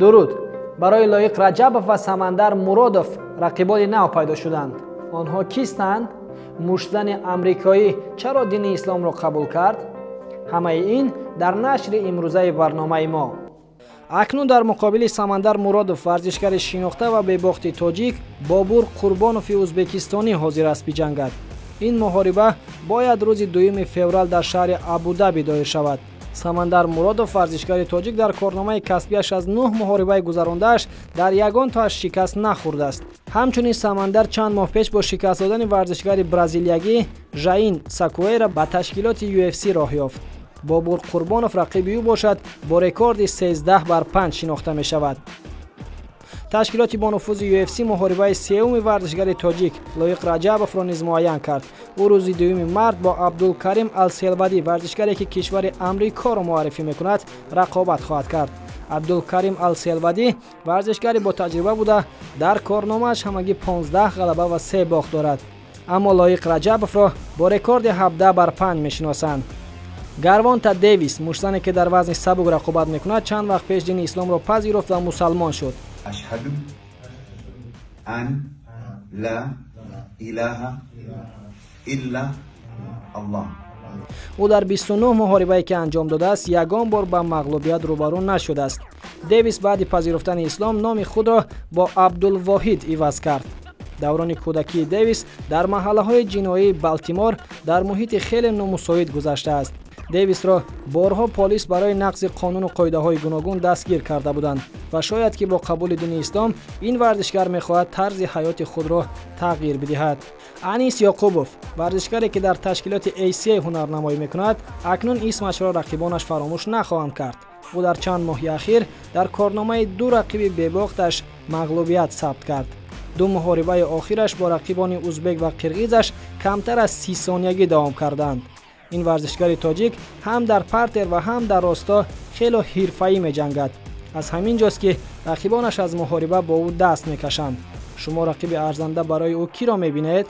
Дуруд! Барои Лоиқ Раҷабов ва Самандар Муродов рақибони нав пайдо шуданд. Онҳо кистанд? Муштзани амрикоӣ чаро дини исломро қабул кард? Ҳамаи ин дар нашри имрӯзаи барномаи мо. Акнун дар муқобили Самандар Муродов варзишгари шинохта ва бебохти тоҷик Бобур Қурбонови ӯзбекистонӣ ҳозир аст биҷангад. Ин муҳориба бояд рӯзи 2 феврал дар шаҳри Абудаби доир шавад. Самандар Муродов варзишгари тоҷик дар корномаи касбияш аз 9 муҳорибаи гузарондааш дар ягон тоаш шикаст нахӯрдааст. Ҳамчунин Самандар чанд моҳ пеш бо шикаст додани варзишгари бразилиягӣ Жаин Сакуэра ба ташкилоти UFC роҳ ёфт. Бобур Қурбонов рақиби ӯ бошад, бо рекорди 13-5 шинохта мешавад. Ташкилоти бонуфузи UFC муҳорибаи сеюми варзишгари тоҷик Лоиқ Раҷабовро низ муайян кард. Ӯ рӯзи 2 март бо Абдулкарим Алселвадӣ, варзишгаре ки кишвари Амрикоро муаррифӣ мекунад, рақобат хоҳад кард. Абдулкарим Алселвадӣ варзишгари бо таҷриба буда, дар корномааш ҳамагӣ 15 ғалаба ва 3 бохт дорад. Аммо Лоиқ Раҷабовро бо рекорди 17-5 мешиносанд. Гарвонта Дэвис, муштзане ки дар вазни сабук рақобат мекунад, чанд вақт пеш дини исломро пазируфт ва мусалмон шуд. Ашҳаду ан ла илаҳа илла Аллоҳ. Ӯ дар 29 муҳорибае ки анҷом додааст, ягон бор ба мағлубият рӯбарӯ нашудааст. Дэвис баъди пазируфтани ислом номи худро бо Абдулвоҳид иваз кард. Даврони кӯдакии Дэвис дар маҳаллаҳои ҷиноии Балтимор дар муҳити хеле номусоид гузаштааст. Дэвисро борҳо полис барои нақзи қонуну қоидаҳои гуногун дастгир карда буданд ва шояд ки бо қабули дини ислом ин варзишгар мехоҳад тарзи ҳаёти худро тағйир бидиҳад. Анис Ёқубов, варзишгаре ки дар ташкилоти ACA ҳунарнамоӣ мекунад, акнун исмашро рақибонаш фаромӯш нахоҳанд кард. Ӯ дар чанд моҳи ахир дар корномаи ду рақиби бебохташ мағлубият сабт кард. Ду муҳорибаи охираш бо рақибони узбек ва қирғизаш камтар аз 30 сониягӣ давом карданд. Ин варзишгари тоҷик ҳам дар партер ва ҳам дар росто хело ҳирфаӣ меҷангад. Аз ҳамин ҷост ки рақибонаш аз муҳориба бо ӯ даст мекашанд. Шумо рақиби арзанда барои ӯ киро мебинед?